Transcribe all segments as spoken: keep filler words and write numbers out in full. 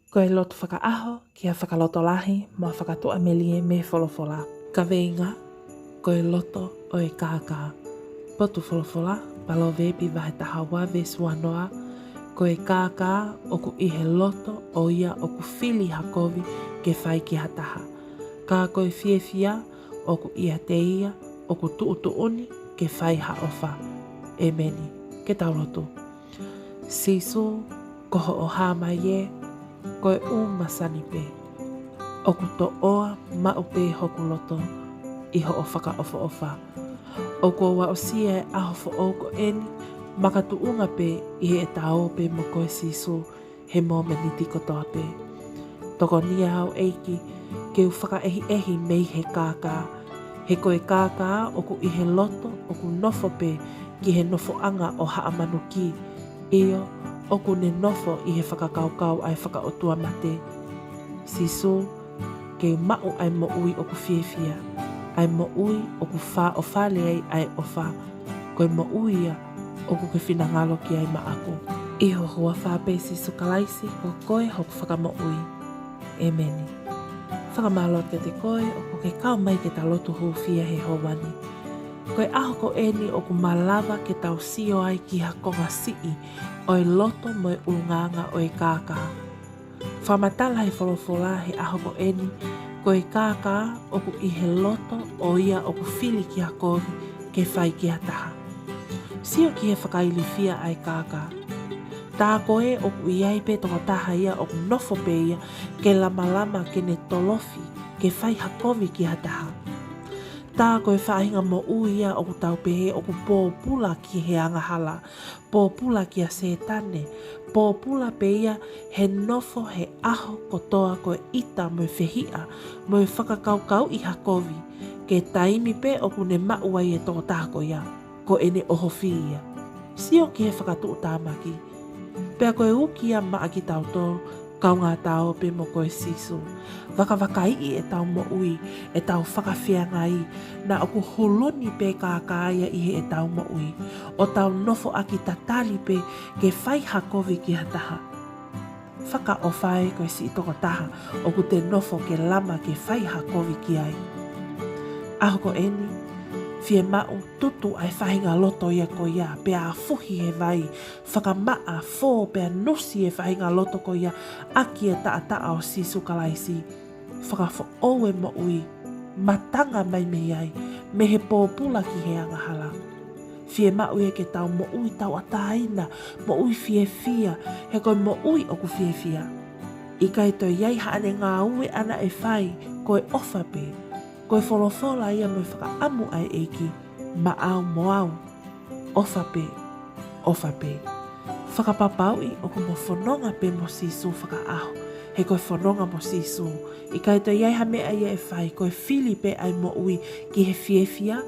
Ko e lotu fakaʻaho ki ha fakalotolahi mo ha fakatuʻamelie mei he folofola. Kaveinga: Ko e loto ʻo e kākā. Potu folofola, Palovepi vahe taha ua veesi ua noa: Ko e kākā ʻoku ʻi he loto ʻo ia ʻoku fili ha kovi ke fai ki ha taha. Ka ko e fiefia ʻoku ʻiate ia ʻoku tuʻutuʻuni ke fai ha ʻofa. ʻEmeni. Ke tau lotu. Sīsū, ko hoʻo hā mai ē, ko e ʻū masani pē. ʻOku toʻoa maʻu pē hoku loto ʻi hoʻo fakaʻofoʻofa. ʻOku ou aʻusia e ʻaho foʻou ko eni, makatuʻunga pē ʻi heʻeta ō pē mo koe Sīsū he momeniti kotoa pē. Tokonia au ʻEiki, ke u fakaʻehiʻehi mei he kākā. He ko e kākā ʻoku ʻi he loto ʻoku nofo pē ki he nofoʻanga ʻo haʻa manuki. ʻIo, ʻoku ne nofo ʻi he fakakaukau ʻa e fakaʻotuamate. Sīsū, ke u maʻu ʻa e moʻui ʻoku fiefia, ʻa e moʻui ʻoku fāʻofale ai ʻa e ʻofa, ko e moʻui ia ʻoku ke finangalo ki ai maʻaku. ʻI ho huafa pē Sīsū Kalaisi, ko koe hoku fakamoʻui. ʻEmeni. Fakamālō atu kiate koe ʻoku ke kau mai ke ta lotu hūfia he houa ni. Ko e ʻaho ko eni ʻoku malava ke tau sio ai ki ha konga siʻi ʻo e loto mo e ʻulungaanga ʻo e kākā. Fakamatala he folofola he ʻaho ko eni, ko e kākā ʻoku ʻi he loto ʻo ia ʻoku fili ki ha kovi ke fai ki ha taha. Sio ki he fakailifia ʻa e kākā. Tā ko ē ʻoku ʻi ai pē tokotaha ia ʻoku nofo pē ia ke lamalama ke ne tolofi ke fai ha kovi ki ha taha. Tā ko e faʻahinga moʻui ia ʻoku tau pehē ʻoku pōpula ki he angahala, pōpula kia Sētane, pōpula pē ia he nofo he ʻaho kotoa ko e ʻita mo e fehiʻa mo e fakakaukauʻi ha kovi, ki he taimi pē ʻoku ne maʻu ai e tokotaha ko ia, ko ʻene ʻohofi ia. Sio ki he fakatuʻutāmaki. Pea ko e uki ia maʻa kitautolu, kaungā Ta ō pē mo koe Sīsū. Vakavakaiʻi ʻetau moʻui, ʻetau fakafeangai, naʻa ʻoku huluni pē kākā ia ʻi heʻetau moʻui, ʻo tau nofoʻaki tatali pē ke fai ha kovi ki ha taha. Fakaʻofa ē ko e siʻi tokotaha ʻoku te nofo ke lama ke fai ha kovi ki ai. ʻAho ko eni, fiemaʻu tutu ʻa e faʻahinga loto ia ko ia, pea afuhi he vai, fakamaʻa, fō pea nusi e faʻahinga loto ko ia ʻaki e taʻataʻa ʻo Sīsū Kalaisi. Fakafoʻou e moʻui, matanga mai mei ai, mei he pōpula ki he angahala. Fiemaʻu ia ke tau moʻui tauʻatāina, moʻui fiefia, he ko e moʻui ʻoku fiefia, ʻikai toe ʻi ai haʻane ngāue ʻaʻana ʻe fai, ko e ʻofa pē. Ko e folofola ia mo e fakaʻamu ʻa e ʻEiki, maʻau mo au, ʻofa pē, ʻofa pē. Fakapapauʻi ʻoku mo fononga pē mo Sīsū fakaʻaho, he ko e fononga mo Sīsū, ʻikai toe ʻi ai ha meʻa ia ʻe fai, ko e fili pē ʻa e moʻui ki he fiefia,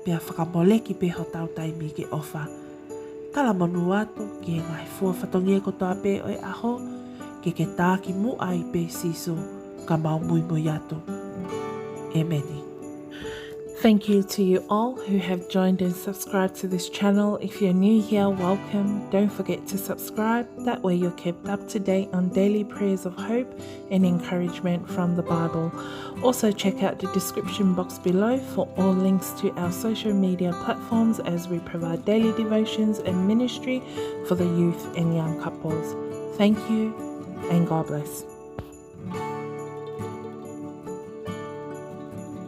pea fakamoleki pē hotau taimi ke ʻofa. Talamonū atu ki he ngaahi fua fatongia kotoa pē ʻo e ʻaho, ke ke takimuʻa ai pē Sīsū, ka mau muimui atu. ʻEmeni. Thank you to you all who have joined and subscribed to this channel. If you're new here, welcome. Don't forget to subscribe. That way you're kept up to date on daily prayers of hope and encouragement from the Bible. Also, check out the description box below for all links to our social media platforms as we provide daily devotions and ministry for the youth and young couples. Thank you and God bless.